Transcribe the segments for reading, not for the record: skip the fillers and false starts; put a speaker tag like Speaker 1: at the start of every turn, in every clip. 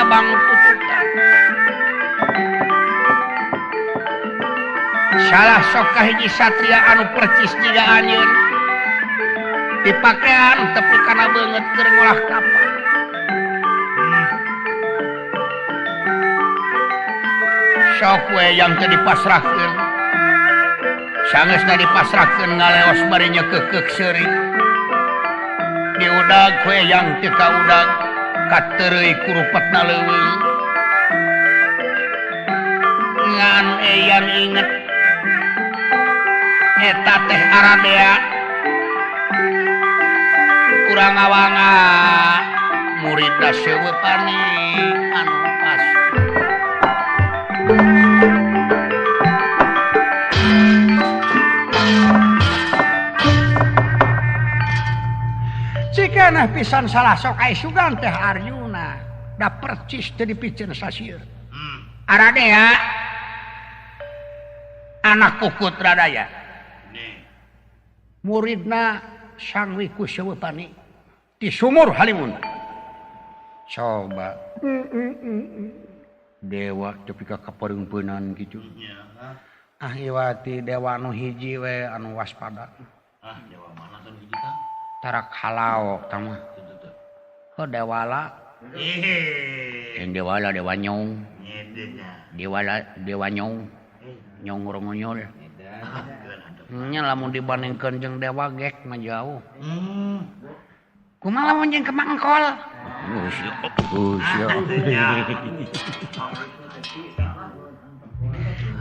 Speaker 1: cabang tutukan. Salah sok kahiji satria anu percis jiga anjeun. Dipakean tepi kana beungeut keur ngolah kapal. Sok we yang teu dipasrahkeun. Sangeusna dipasrahkeun ngaleos bari nyekekeuk seuri. Diudag we yang teu kaudag kateureuy kurupetna leuweung. Ngan eyang inget eta teh aradea kurang awanga muridna seueuh pani anu pas. Cikeneh pisan salah sok ai sugan teh Arjuna da percis teu dipiceun sasieun. Aradea anak kukut radaya. Muridna Sang Wiku Sewepani di sumur Halimun. Coba dewa tepi ka kapareungpeunan kitu. Ah iwati dewa anu hiji we anu waspada.
Speaker 2: Ah dewa mana teh hiji tah?
Speaker 1: Tarak halao tah mah. Heuh dewala. Yang dewala dewa nyong. Dewala dewa nyong. Nyong rongonyol. Nya lamun dibandingkeun jeung dewa gek mah jauh. Kumaha lamun jeung kemangkol?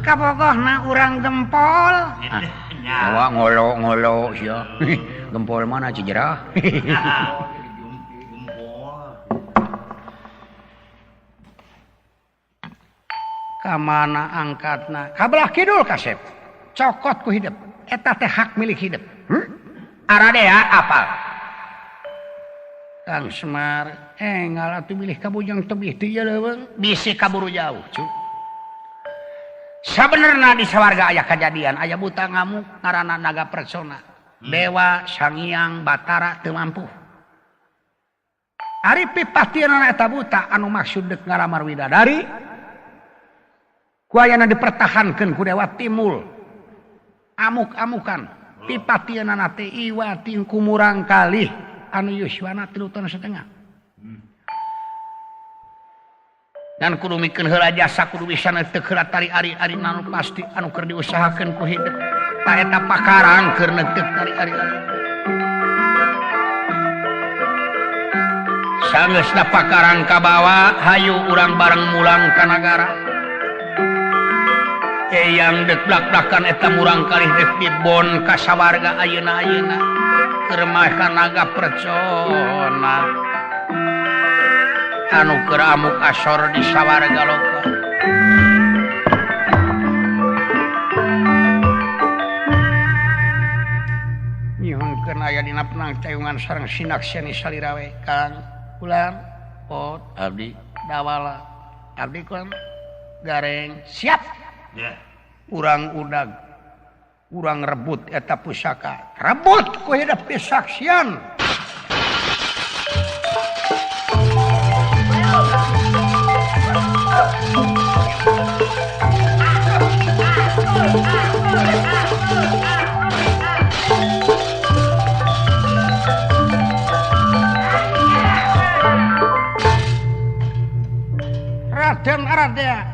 Speaker 1: Kabogohna urang gempol. Dewa ngolo-ngolo sia. Gempol mana Cijerah? Ka mana angkatna? Ka belah kidul kasep. Cokot ku hidup. Eta teh hak milik hidup. Aradea apal. Kang Semar engal atuh bilih ka bujang tebih teu ieu leuweung bisi kaburu jauh cu. Sabenerna di sawarga aya kajadian aya buta ngamuk ngaranna Naga Persona. Dewa Sangiang Batara teu mampu. Ari pipatieunana eta buta anu maksud deuk ngalamar widadari ku ayana dipertahankeun ku Dewa Timul. Amuk-amukan pipatieunana teh iwati ku murang kalih anu yuswana 3.5 tahun. Dan kudu mikeun heula jasa kudu bisa neuteuk heula tari ari-ari anu pasti anu keur diusahakeun ku hidup. Ta eta pakarang keur neuteuk tari ari-ari. Sangeusna pakarang kabawa hayu urang bareng mulang ka nagara. Eyang dek blak-blakan eta murang kalih dek dibon ka sawarga ayeuna-ayeuna keur mah ka Naga Percona anu keur amuk asor di sawarga loka. Nyuhunkeun aya dina penang cayungan sareng sinakseni salira we Kang Ulan Pot abdi Dawala abdi kulan Gareng siap.
Speaker 2: Yeah.
Speaker 1: Urang udag urang rebut eta pusaka rebut ku hidup pisaksian. Raden Aradea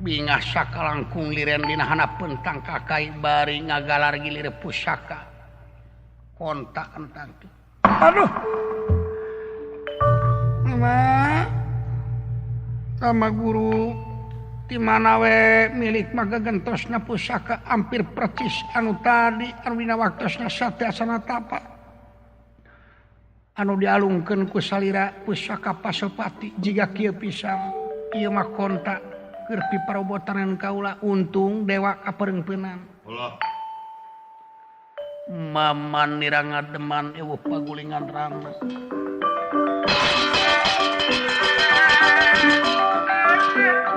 Speaker 1: bingah sakalangkung liren dina hanapeun tangkakai bari ngagalar gilir pusaka kontak entang. Aduh mama sama guru di mana we milik mah gagentosna pusaka hampir percis anu tadi anu dina waktosna sate asana tapa anu dialungkeun ku salira pusaka Pasopati jiga kieu pisan ieu mah kontak keur piparobotanan kaula untung dewa kapareungpeunan. Maman nira ngademan eueuh pagulingan rama.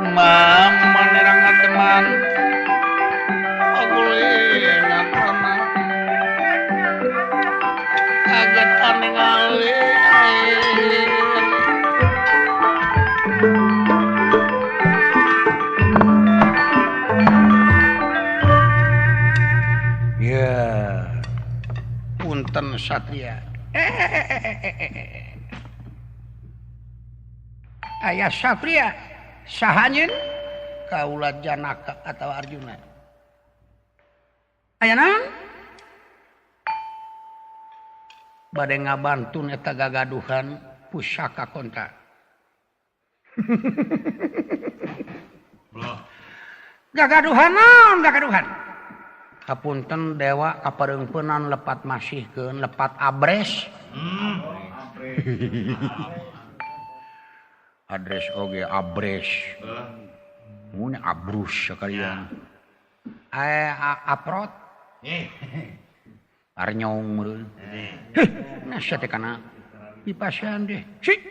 Speaker 1: Maman nira ngademan pagulingan rama. Kaget ningali. Punten Satria. Aya Satria saha nyeun? Kaula Janaka atau Arjuna. Aya naon? Bade ngabantun eta gagaduhan pusaka konta. Gagaduhan naon gagaduhan? Hapunten dewa kapareungpeunan lepat masihkeun lepat abres. Adres oge abres. Mun abrus sakalian. Aprot. Arnyong meureun. Heh, nasa teh kana dipasihan deh. Sik.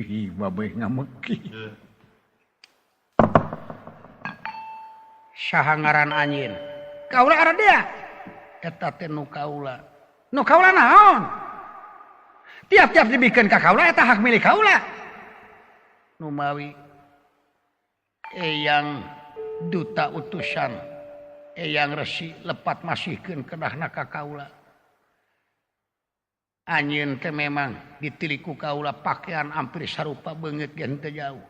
Speaker 1: Ih, babeh ngameki. Saha ngaran anjeun? Kaula Aradea. Eta teh nu kaula. Nu kaula naon? Tiap-tiap dibikeun ka kaula eta hak milik kaula. Numawi eyang duta utusan eyang resi lepat masihkeun kedahna ka kaula. Anjeun teh memang ditiliku kaula pakaian hampir sarupa beungeut ge henteu jauh.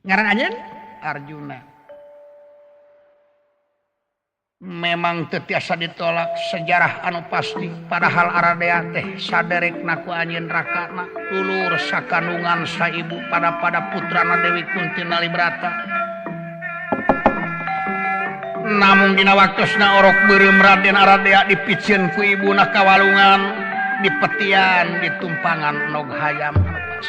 Speaker 1: Ngaran anjeun? Arjuna. Memang teu tiasa ditolak sejarah anu pasti padahal Aradea teh saderekna ku anjeun rakana dulur sakandungan saibu pada putrana Dewi Kunti Nalibrata. Namung dina waktosna orok beureum Raden Aradea dipiceun ku ibuna ka walungan dipetian ditumpangan nog hayam anu pas.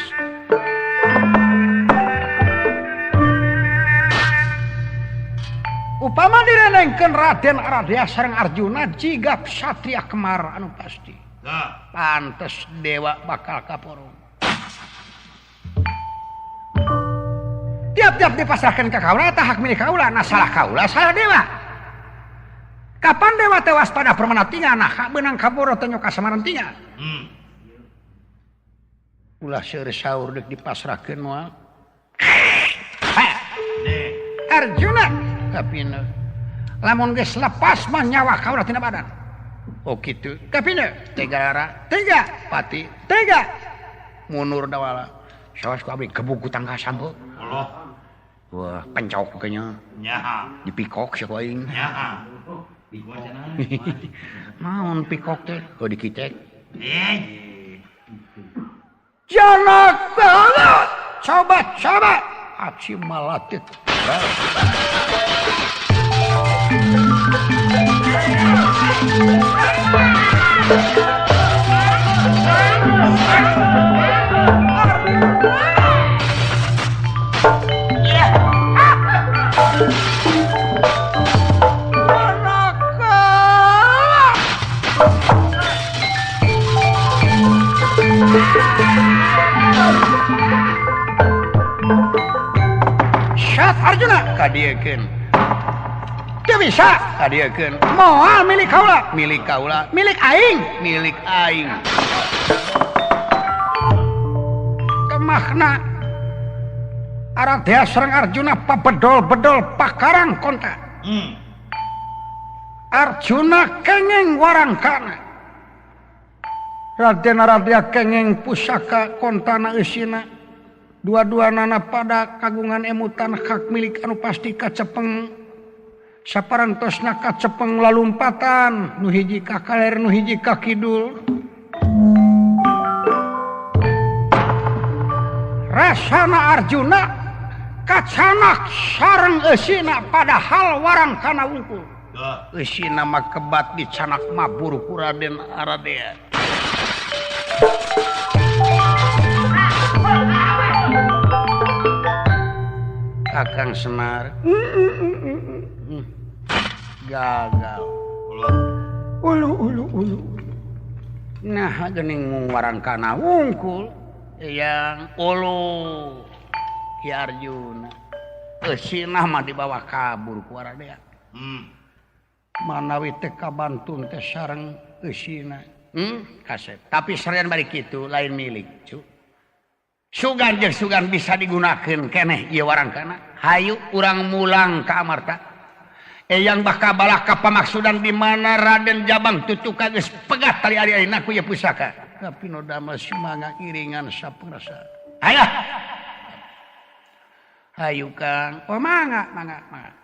Speaker 1: Upama direnengkeun Raden Aradea sareng Arjuna jiga satria kemar anu pasti. Pantes dewa bakal kaporong. Tiap-tiap dipasrahkeun ka kaula eta hak milik kaula, nah salah kaula salah dewa. Kapan dewa tewas pada permana tinggal nah hak beunang kaboro teh nyoka samaran tinggal. Ulah seueur saur deuk dipasrahkeun moal. Arjuna kapina lamun geus lepas mah nyawa kaula tina badan. Oh kitu kapina tega tega pati tega munur dawala sawas ku abdi gebug ku tangga sampe.
Speaker 2: Allah.
Speaker 1: Wah pencok kayaknya.
Speaker 2: Nyaha.
Speaker 1: Dipikok sia ku aing.
Speaker 2: Nyaha.
Speaker 1: Naon pikok teh? Oh dikitek.
Speaker 2: Eh.
Speaker 1: Janaka coba coba aci malatit. Syat Arjuna kadiekeun. Teu bisa kadiekeun. Moal milik kaula, milik kaula, milik aing, milik aing. Kemakna Aradea sareng Arjuna pabedol-bedol pakarang konta. Arjuna kenging warangkana. Raden Aradea kenging pusaka kontana eusina. Dua-dua nana pada kagungan emutan hak milik anu pasti kacepeng. Saparantosna kacepeng lalumpatan nu hiji ka kaler nu hiji ka kidul. Rasana Arjuna kacanak sareng eusina padahal warangkana wungkul. Eusina mah kebat dicanak mabur ku Raden Aradea. Kakang Semar gagal. Ulu ulu ulu. Nah geuning mung warangkana wungkul yang ulu Ki Arjuna. Eusinah mah dibawa kabur ku Aradea. Manawi teh kabantun teh sareng eusina. Kasep. Tapi sarian bari kitu lain milik cu. Sugan jeung sugan bisa digunakeun keneh ieu warangkana. Hayu urang mulang ka Amarta. Eyang bakal balah ka pamaksudan di mana Raden Jabang tutuka geus pegat tali ari-arina ku ieu pusaka. Tapi nu damel sumangga iringan saperasa. Hayu. Hayu Kang. Oh mangga mangga mangga.